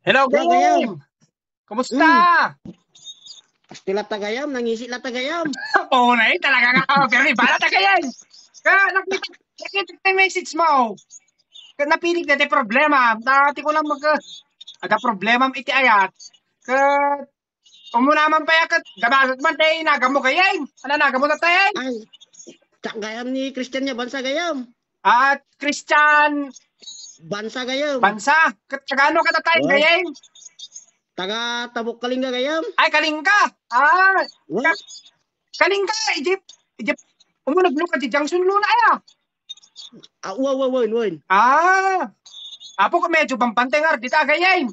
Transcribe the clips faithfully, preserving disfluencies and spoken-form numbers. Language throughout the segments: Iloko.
Hello, Hello, Gayam. Gayam. Kumusta? Hmm. Asti latta, Gayam, nangisi latta, Gayam. Oo na, eh, talaga nga, oh, pero iba latta, Gayam. Ka, nakita, nakita ko yung message mo. Ka, napilit na ti problema. Dati ko lang mag-, ada problema iti ayat. Ka, umuna man pa yakat, dabagat man tayo, inagam mo, Gayam. Ano, inagam mo na tayo? Ay, tsak, Gayam, ni Christian niya, bansa, Gayam. At Christian Bansa, Gayam. Bansa. Kat-, taga ano ka tayo, What? Gayam? Taga Tabuk, Kalinga, Gayam. Ay, Kalinga. Ah, What? Ka-, Kalinga, Egypt. Egypt. Umunag mo ka di Jangsun Luna, ay, ah. Ah, wa, wa, wen, wen. Ah. Apo ko medyo bampante nga, di ta, Gayam.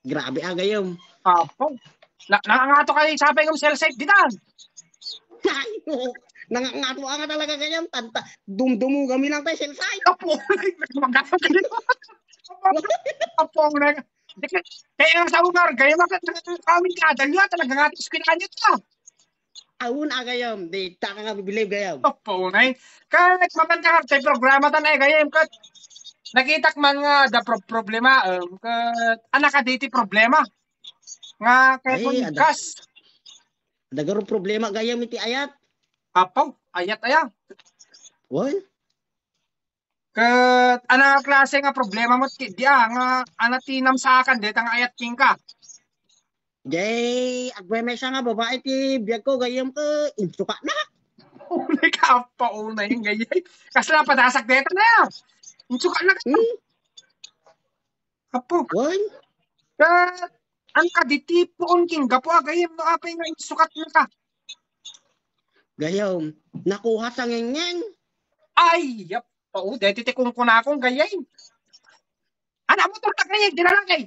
Grabe, ah, Gayam. Apo. Na, nangangato kayo sa pengam cell site, di ta? Ay, oo. Nangangato nga talaga, Gayam. Tanta, dumdumo kami lang tayo, cell site. Apo, nagmagato kayo. Apo, nag-, di ka, kaya nga sa lugar, Gayam, kami ka, dalyo, talaga nga, eskwelahan niyo to. Awan a, Gayam, di ta ka nga bibilib, Gayam. Opo, unay. Ket mabanda nga tay programa tan ay, Gayam, ket nakitak man nga da pro-, problema, em, ket anak a di ti problema. Nga kay Ay, kun ada-, gas. Dagaro problema, Gayam, iti ayat. Apo, ayat aya. Wen? Ket ana klase nga problema met ketdi a, nga ana ti namsaakan dayta nga ayat kenka? Jay, agmaymaysa nga babai ti biagko, Gayam, ket insukatnak. Unay ka, Apo, unay, Gayam. Kasla padasak dayta na. Insukatnak. Hmm? Apo. Wen? Ket, an ka diti puon ken gapu a, Gayam, no apay nga insukatnaka? Gayam, nakuha sa ngengngeng. Ay, yap. Oo, deti ti kunkunakon, Gayam. Ana, motor na, Gayam, di lalaki.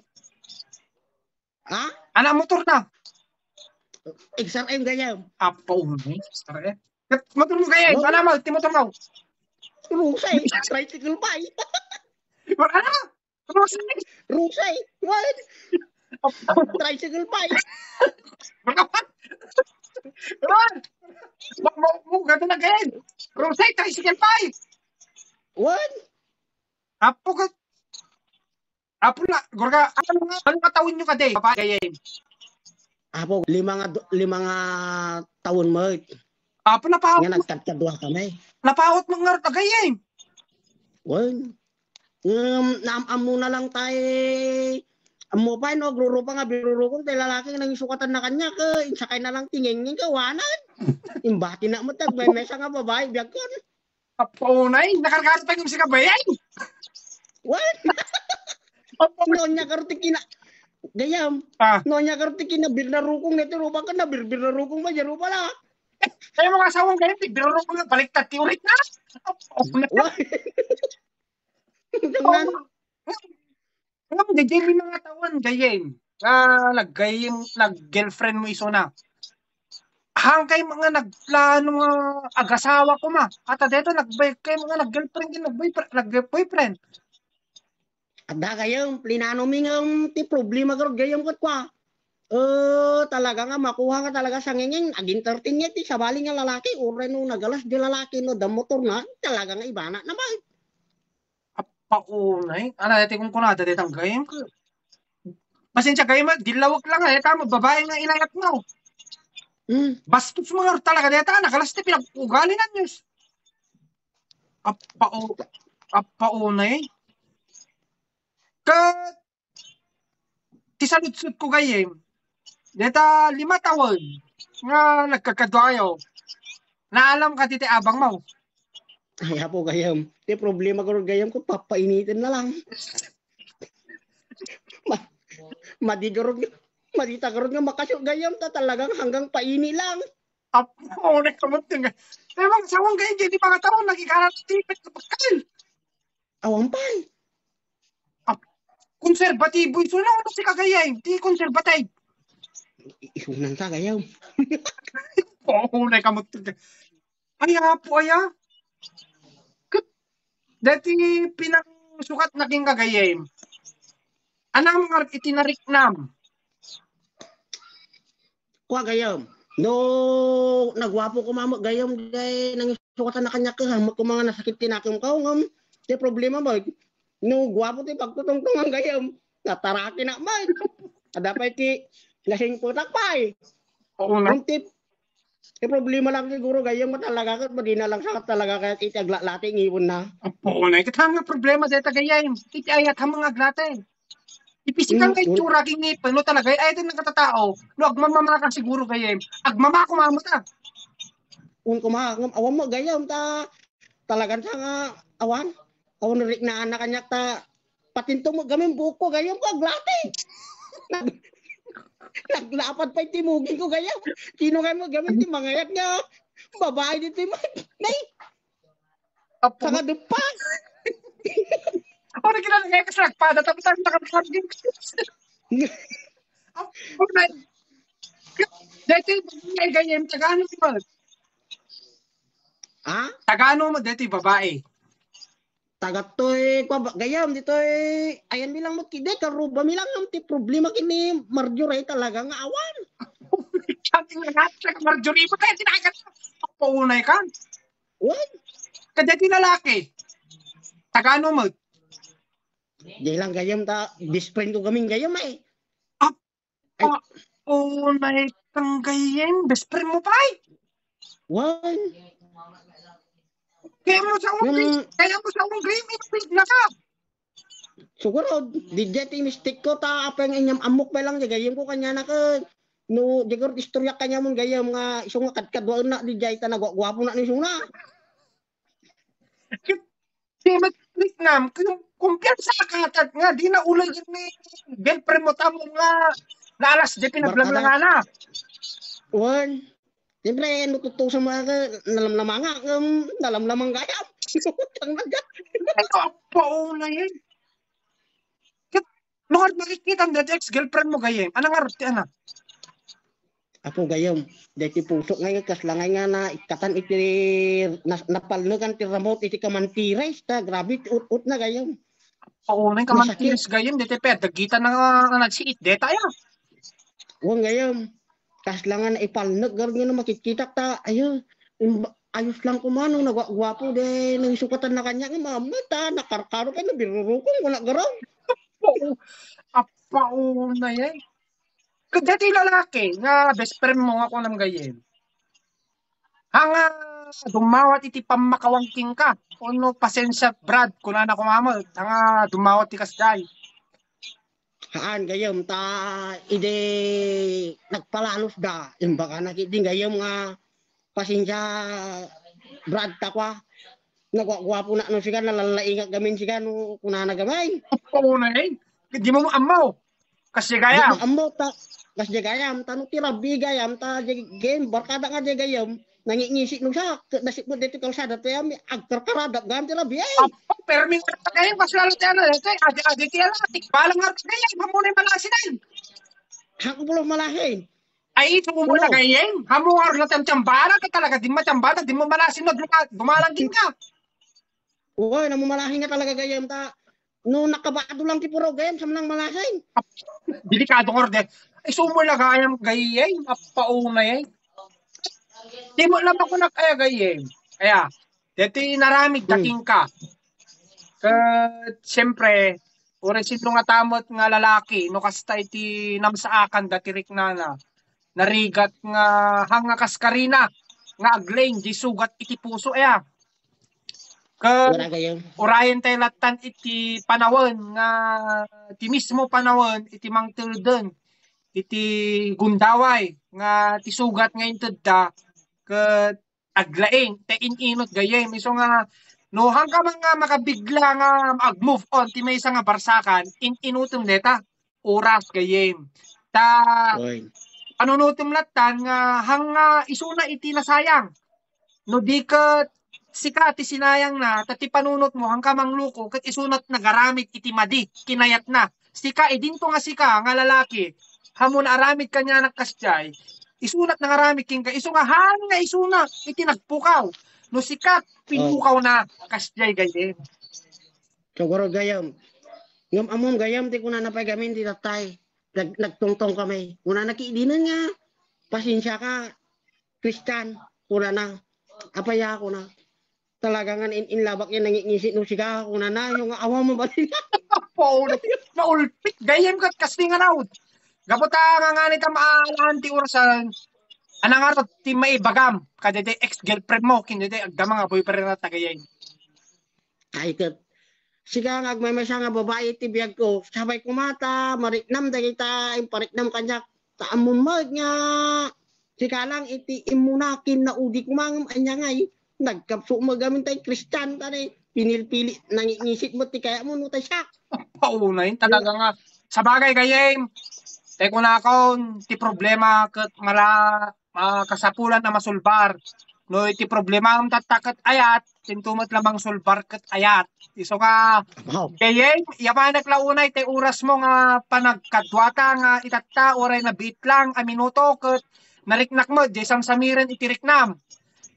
Ha? Ana, motor na. X R M, Gayam. Apo, X R M. Motor mo, Gayam. Hello? Ana mo, ti motor mo. Rusay, tricycle pa. Wala na. Rusay. Rusay. What? Tricycle pa. Ron! Mo, mo, mo, gato na, Gayam. Rusay, tricycle pa. What? Apo ka. Apo na, Gorga, ano nga, ano nga taon nyo kadi? Babae, Gayam. Apo, lima nga do-, lima nga taon met. Apo, napaawat Nga mo, nagkadkadua kami. Napaawat mo nga, Gayam. Wen. Um, naam-ammo na lang tay, ammo pa, no, agrurupa nga birurukong tay lalaki nga nangisukatan na kanya, ke, insakay na lang ti ngengngeng, kawanan. Imbati na mo, tagmemesa nga babae, biagkon. Apo, unay, nakargado pa yung si kabayan. What? Apo, No, nya karon ti kina-, Gayam. Ah. No, nya karon ti kinabir na rukong na ti rupa ka, nabir-, bir na rukong ba, di rupa la. Kaya mga asawang kayo, birurukong na, baliktad ti urit na. Apo, unay. What? Tingnan. Ngem, daydiay lima nga tawen, Gayam, nga naggayam, nag-girlfriend mo isuna. Hangkay nga nagplano nga agasawa koma. Ata dayta, nagboy-, kay nga nag-girlfriend, ken nagboyfriend, nag-boyfriend. Adda, Gayam, plinano mi ngem ti problema garud, Gayam, ket kua. Eh, talaga nga makuha nga talaga sa ngengeng, nag-entertain nga ti sabali nga lalaki, uray no nagalas di lalaki, no da motor na, talaga nga ibana na ba? Apo, unay. Ana, dayta kunkunada, dayta Gayam. Pasensya, Gayam, ah, dillawek lang, eh, tama, babae nga inayat mo. Hmm. Bastos mo nga talaga, dayta, nagalas ti pinag-ugali na, Diyos. Apo, apo, unay. Ket, ti saludsod ko, Gayam, dayta lima tawen nga nagkakaduayo, naalam ka ti, ti abang mo? Ay, apo, Gayam. Ti problema ko, Gayam, ko, papainiten na lang. Ma-, madi garud nga, madi ta garud nga makasyo, Gayam, ta talagang hanggang paini lang. Apo, nagkamot nga. Pero ang sawang Gayam, di mga tao, nagigara tipit na pagkain. Awan pay. Ah, konserbatibo isu na, ano si kagayay? Di konserbative. I-, isunan ta, Gayam. Oo, nagkamot nga. Ay, apo, aya. Ket, dati pinangsukat na king kagayem. Anam nga iti nariknam. Kua, Gayam. No naguapo koma met, Gayam, jay nangisukatan na kaniak, ket hammek koma nga nasakit ti nakemko, ngem ti problema met, no guapo ti pagtutungtongan, Gayam, Nataraki na man. Ada pay ti nasingpetak pay. Oo na. Ang tip, ti problema lang siguro gayyem nga talaga ket madina lang sa talaga kayat iti aglalati ngiwen na. Apo, na ket nga problema dayta gayyem. Iti ayat ha mga aglati. Ti pisikal nga itsura ken ngipen no talaga ay iti nakatatao. No agmamamaka siguro gayyem. Agmamako mamata. Un kuma, ngem awan mo gayyem ta talagan sa nga awan. Awan riknaan na kaniak ta patinto mo gamin buhok ko gayyem ko aglati. Nag-, naglapad pay ti muging ko gayyem. Sino kay mo gamin ti mangayat nga babae ditoy mo? Nay, Apo. Saka dupa. Ako na ginagawa kasi nagpada tapos ang nakapagin. Apo na. Dati ay gayyem tagano mo. Ha? Tagano mo dati babae. Taga toy kwa gayyem ditoy ayan bilang mo kide karuba bilang ang ti problema kini Marjorie talaga nga awan. Ang lahat sa Marjorie mo tayo tinagat. Paunay ka. Wen, kada ti lalaki. Tagano mo. Di lang gayyem ta best friend ko gamin gayyem ay. Ay. Apo, unay kang gayyem, best friend mo pay. Wen. Kaya mo sa ungri, kaya mo sa ungri, ipig na ka. Siguro, di jay ti mistake ko ta apay nga inyam ammok pay lang di gayyem ko kanya na ken no di ko istorya kanya mon gayyem nga isu nga kadkaduaen na di jay ta naguaguapo na ni suna. Di matriknam, kung kumpiyansa ka tat nga di na ulay ni girlfriend mo tamo nga naalas di pinaglamlangana. Wen. Siyempre, no tutusan mo ka, nalamlamanga, um, nalamlamang gayam. Utang na dyan. Ay, apo na yan. Ket, no, nakikita ang dati ex-girlfriend mo, gayem. Ano nga, ti, ano? Apo, gayem. Dati puso nga, kas langay nga na, ikatan iti, nas-, napalnegan ti ramot iti kamantires, ta, grabe, ti ut-ut na, gayem. Oo, na yung kamantiris, gayem. Dati, pe, dagita na nga, nga nagsiit, deta, ya. Wen, gayem. Kas lang nga naipalnek, garud nga no makikitak ta, ayo, imba-, ayos lang kumano, naguaguapo, de, nangisukatan na kanya, nga mamata, nakarkaro kay nabirurukong, wala garud. Oo. Apo na yan. Kada ti lalaki, nga best friend mo, nga kunam gayen. Hanga, dumawat iti pammakawang kenka. Ono, pasensya, Brad, kunana kumama, hanga, dumawat ti kasjay. Haan gayem ta idi nagpalalosda, imbagana ketdi gayem nga, "Pasensia, Brad, ta kua, naguaguapo na no sika, nalalaingak gamin sika no kunana gamay." Apo na, eh. Di mo ammo. Kasi gayam. Di mo ammo ta, kas di gayam, ta no ti rabii gayam, ta di gayam, barkada nga di gayam, nangingisi no siya, ket nasipud ditoy kalsada, ti amin, agkarkarada, gayam ti rabii, ay. Apo, permi nga ta gayam, mas lalo ti ano, ito, adi, adi ti ano, tikbalang nga ta gayam, hamunay malasin ay. Hako pulo malasin. Ay, ito mo na gayam, hamu nga rin natin tiyambara, ka talaga, di mo tiyambara, di mo malasin, no, duma-, dumalang din ka. Uy, namumalasin nga talaga gayam, ta, no, nakabado lang ti puro gayam, samnang malasin. Delikado nga rin, eh. Ay, sumo na gayam, gayam, apauna yan. Di mo lang ako nakaya gayam. Kaya, dito inaramid, hmm, dating ka. Ket, siyempre, uray sino nga tamot nga lalaki, no, kasta iti namsaakan, dati riknana. Narigat nga, hanga kas karina, nga aglaing, di sugat iti puso, aya. Ket urayen tayo lattan iti panawen nga ti mismo panawen iti mangteden iti gundaway nga ti sugat nga intedda ket aglaing ta in-inut gayem. Isu nga no hangka man nga makabigla nga ag-move on ti maysa nga barsakan, in-inutem deta. oras gayem. Ta, panunutem lattan nga hanga isuna iti nasayang. No di ket sika ti sinayangna, ta ti panunotmo, hangka mangluko, ket isuna ti nagaramid iti madi, kinayatna. Sika, idinto nga sika nga lalaki, hamun aramid kanianak kasdiay, isuna ti nangaramid kenka, isu nga hanga isuna iti nagpukaw. No sika, pinukawna, kasdiay gayem. Siguro gayam. Ngem ammom gayam ti kunana pay gamin ti tatay. Nag-, nagtungtong kami. Kunana ki dinen nga, "Pasensia ka, Christian," kunana. "Apay a," kuna. "Talaga nga in-, inlabak yan nangingisi no sika," kunana. Yung awa mo ba? Paul, naulpit gayem ket kasdi nga nawd. Gapu ta nga ngani ta maalaan ti orasan, ana ngarud ti maibagam kadaydi ex-girlfriend mo, ken daydi agdama nga boyfriend na tagayay. Ay, ket sika nga agmaymaysa nga babai ti biag ko, sapay koma ta mariknam dagita impariknam kaniak. Ta ammom met nga sika lang iti immuna ken naudi koma ngem ania ngay, nagkapso met gamin tay Kristian ta ni pinilpili nangingisit met ti kayatmo no tay siak. Paunay, talaga nga. Sabagay, gayem, tay kunakon, ti problema ket mala, ah, kasapulan a masulbar. No iti problema am tatta ket ayat, tinto met lamang sulbar ket ayat. Isu nga, Wow. gayem, yapanek la unay tay oras mo nga panagkaduata nga itatta, uray nabiit lang a minuto ket nariknak met, jay samsamiren iti riknam.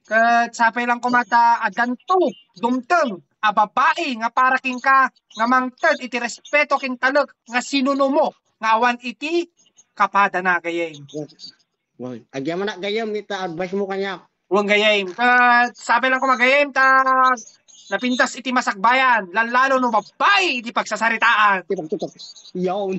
Ket sapay lang koma ta addanto, dumteng, a babai nga para kenka nga mangted iti respeto ken talek nga sinuno mo nga awan iti kapadana gayem. Wow. Agyamanak gayem ita advice mo kaniak. Wen gayem. Ket sapay lang koma gayem ta napintas iti masakbayan, lallalo no babai iti pagsasaritaan. Yaon.